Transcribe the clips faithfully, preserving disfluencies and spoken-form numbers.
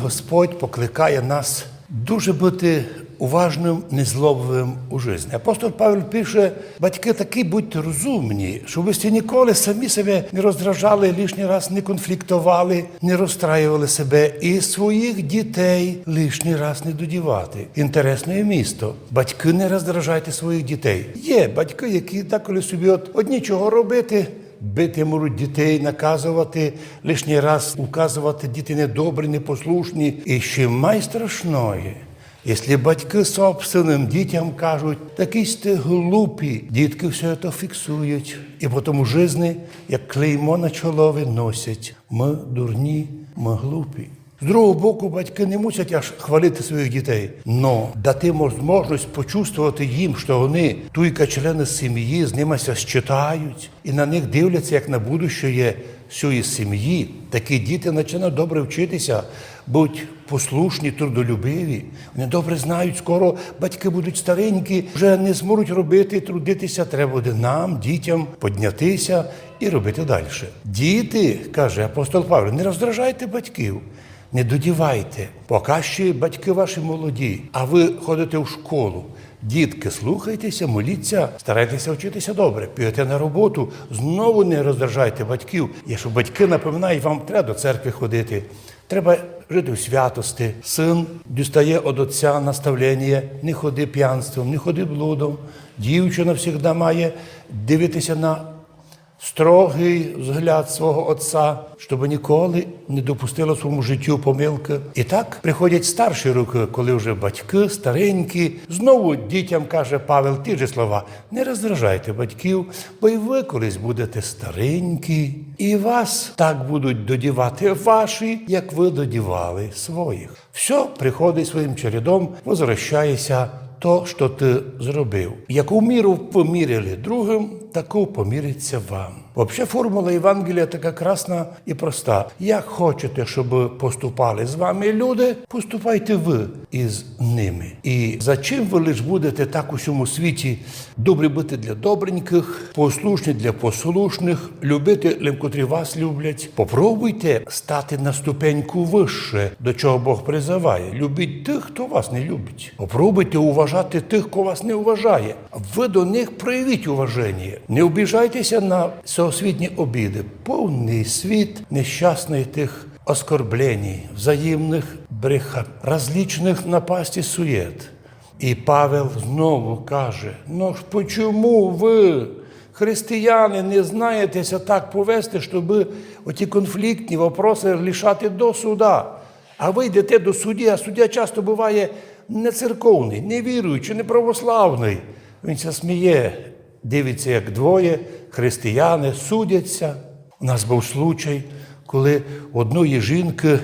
Господь покликає нас дуже быти уважным, незлобивым у жизни. Апостол Павел пише: «Батькы, такі будьте розумні, щоб сьте ніколи самі себе не роздражали, лишній раз не конфліктовали, не розстраювали себе і своїх дітей лишній раз не додівати». Інтересне місто. Батькы, не роздражайте своїх дітей. Є батькы, які деколи собі от, от нічого робити, бити можуть дітей, наказовати, лишній раз указовати, діти недобрі, непослушні. І ще майстрашноє, якщо батькы собственным дітям кажуть: «Такі сьте глупі», дітки всьо то фіксують. І потім у жизни, як клеймо на чолові, носять: «Мы дурні, мы глупі». З другого боку, батькы не мусять аж хвалити своїх дітей, но дати возможность почувствовати їм, што вони туйка члены сімї, з ними ся считають, і на них дивляться як на будущее сьої сімї. Такі діти починають добре вчитися, будуть послушні, трудолюбиві. Вони добре знають, скоро батькы будуть старенькі, вже не зможуть робити, трудитися. Треба буде нам, дітям, поднятися і робити дальше. Діти, каже апостол Павло, не роздражайте батьків. Не додівайте. Поки ще батькы ваші молоді, а вы ходите в школу. Діткы, слухайтеся, моліться, старайтеся вчитися добре. Підете на роботу, знову не роздражайте батьків. Якщо батькы напоминають, вам треба до церкви ходити, треба жити в святости. Син дістає від отця наставлення: «Не ходи п'янством, не ходи блудом». Дівчина завжди має дивитися на строгий взгляд свого отця, щоб ніколи не допустила в своєму житті помилки. І так приходять старші роки, коли вже батьки, старенькі, знову дітям каже Павел ті ж слова: «Не роздражайте батьків, бо й ви колись будете старенькі, і вас так будуть додівати ваші, як ви додівали своїх». Всьо приходить своїм чередом, возвращається то, що ти зробив. Яку міру поміряли другим, таку поміряться вам. Вообще формула Євангелія така красна і проста. Як хочете, щоб поступали з вами люди, поступайте ви із ними. І за чим ви лиш будете так у всьому світі добрі бути для добреньких, послушні для послушних, любити лим, котрі вас люблять? Попробуйте стати на ступеньку вище, до чого Бог призиває. Любіть тих, хто вас не любить. Попробуйте уважати тих, хто вас не уважає. Ви до них проявіть уваження. Не обіжайтеся на всеосвітні обіди. Повний світ нещасний тих оскорблений, взаємних брехань, различних напастей, суєт. І Павел знову каже: «Ну ж почому ви, християни, не знаєте ся так повести, щоб оті конфліктні вопросы рішати до суда? А ви йдете до судді, а суддя часто буває не церковний, не віруючий, не православний». Він ся сміє, дивиться, як двоє християни судяться. У нас був случай, коли у одної жінки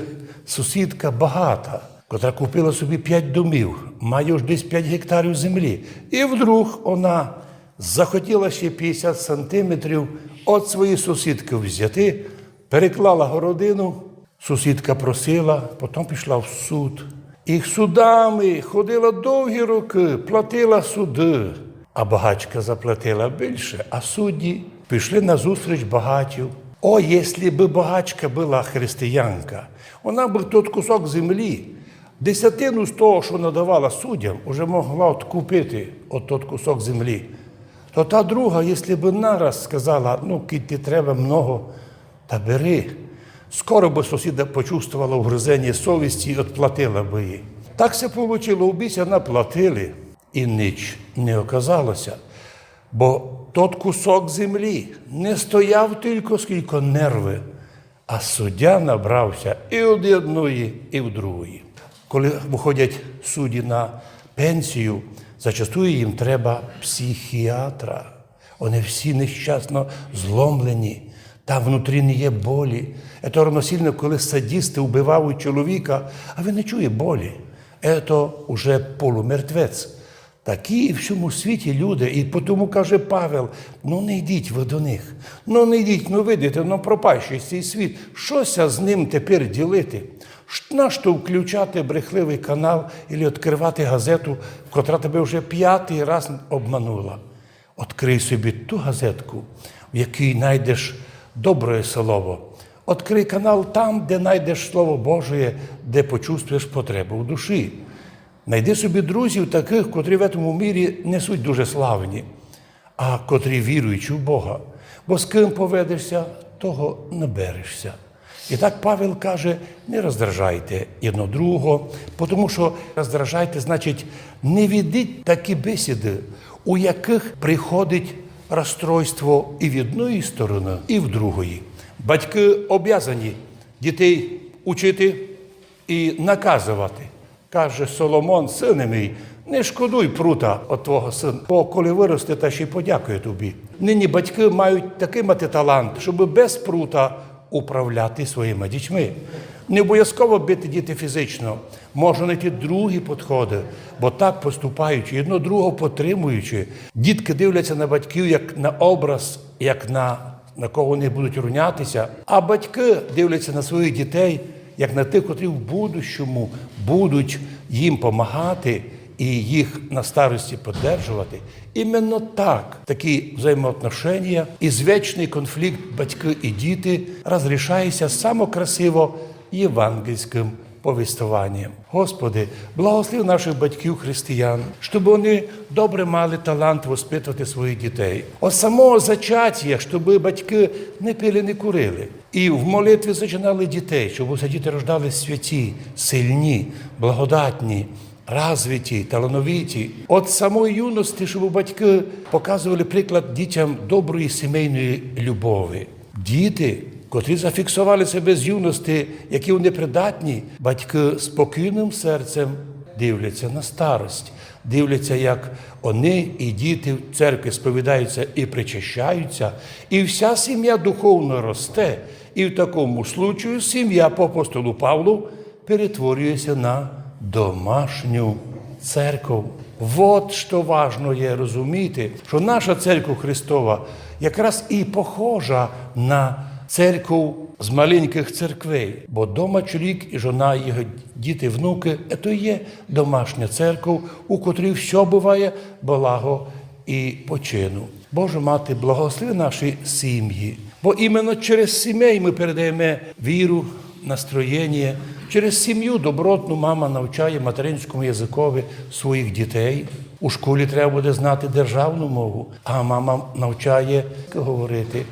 сусідка багата, котра купила собі пять домів, має уж десь пять гектарів землі. І вдруг вона захотіла ще пятдесят сантиметрів від своєї сусідки взяти, переклала городину. Сусідка просила, потім пішла в суд. І судами ходила довгі роки, платила суди. А багачка заплатила більше, а судді пішли назустріч багатю. О, якщо бы багачка была християнка, вона бы тот кусок землі, десятину з того, що надавала суддям, уже могла откупити от тот кусок землі. То та друга, якщо бы нараз сказала: «Ну, кідь ти треба много, та бери», скоро бы сусіда почувствовала угрызеніє совісти і отплатила бы їй. Так ся получило, обі ся наплатили, і ніч не оказалося. Бо тот кусок землі не стояв тілько, скілько нерви, а суддя набрався і од одної, і в другої. Коли виходять судді на пенсію, зачастую їм треба психіатра. Вони всі нещасно зломлені, там внутрі не є болі. Це равносильно, коли садісти вбивають чоловіка, а він не чує болі. Це уже полумертвець. Такі в всьому світі люди, і потому каже Павел: «Ну не йдіть ви до них, ну не йдіть, ну видите, ну пропащий сей світ, що ся з ним тепер ділити? Ш-, нащо включати брехливий канал або відкривати газету, котра тебе вже пятый раз обманула? Открий собі ту газетку, в якій найдеш добре слово, Открий канал там, де найдеш Слово Божоє, де почувствуєш потребу в душі. Найди собі друзів такых, котрі в этому мірі не суть дуже славні, а котрі віруючі в Бога. Бо з ким поведешся, того наберешся. І так Павел каже: не роздражайте єдно другого, тому що роздражайте, значить, не ведіть такі бесіды, у якых приходить розстройство і в одної стороны, і в другої. Батькы обязані дітей учити і наказовати. Каже Соломон: сыне мій, не шкодуй прута од твого сына, бо коли выросте, та ще й подякує тобі. Нині батькы мають такый мати талант, щоб без прута управляти своїми дітьми. Не обов'язково бити діти фізично, можна знайти другі підходы, бо так поступаючи, єдно другого потримуючи, дітки дивляться на батьків як на образ, як на, на кого вони будуть рівнятися, а батькы дивляться на своїх дітей як на тых, котрі в будущому будуть їм помагати і їх на старості поддержувати. Іменно так такі взаємоотношення і звичный конфлікт батькы і діти розрішається само красиво євангельськым повествованієм. Господи, благослови наших батьків християн, щоб вони добре мали талант воспитувати своїх дітей. От самого зачатя, щоб батькы не пили, не курили. І в молитві зачинали дітей, щоб усе діти рождали святі, сильні, благодатні, развиті, талановиті. От самої юності, щоб батькы показували приклад дітям доброї сімейної любові. Діти, котрі зафіксовали себе з юності, які вони придатні, батькы спокійным серцем дивляться на старость, дивляться, як вони і діти в церкві сповідаються і причащаються, і вся сім'я духовно росте, і в такому случаю сім'я по апостолу Павлу перетворюється на домашню церков. Вот што важно є розуміти, што наша церков Христова якраз і похожа на церков з маленькых церквей, бо дома чоловік і жона, його діти, внукы, то є домашня церков, у котрій всьо буває благо і по чину. Божа Мати, благослови наші сім'ї, бо іменно через сімей мы передаєме віру, настроєння. Через сім'ю добротну мама навчає материнському языкови своїх дітей. У школі треба буде знати державну мову, а мама навчає говорити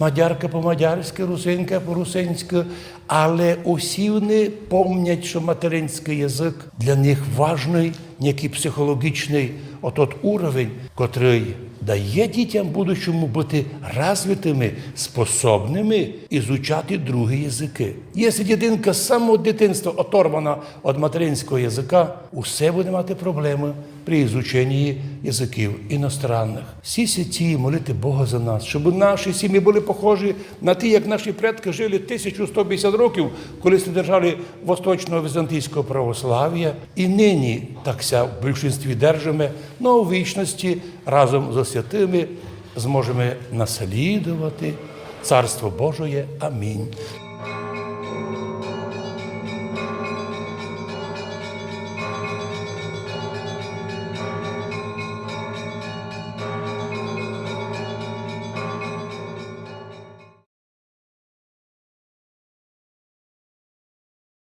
мадярка по-мадярськы, русинка по-русинськы, але усі вони помнять, што материнськый язык для них важный, некый психологічный отот уровень, котрый дає дітям в будущому быти развитыми, способными изучати другі языкы. Якщо дітинка з самого дитинства оторвана від материнського языка, усе буде мати проблемы при изученні языків іностранных. Всі святі, молити Бога за нас, щоб наші сім'ї были похожі на ті, як наші предкы жили тисячу сто пятдесят років, коли се держали восточного візантійського православія. І нині так ся в більшинстві держиме, но у вічности разом зо святыми зможеме наслідовати Царство Божоє. Амінь.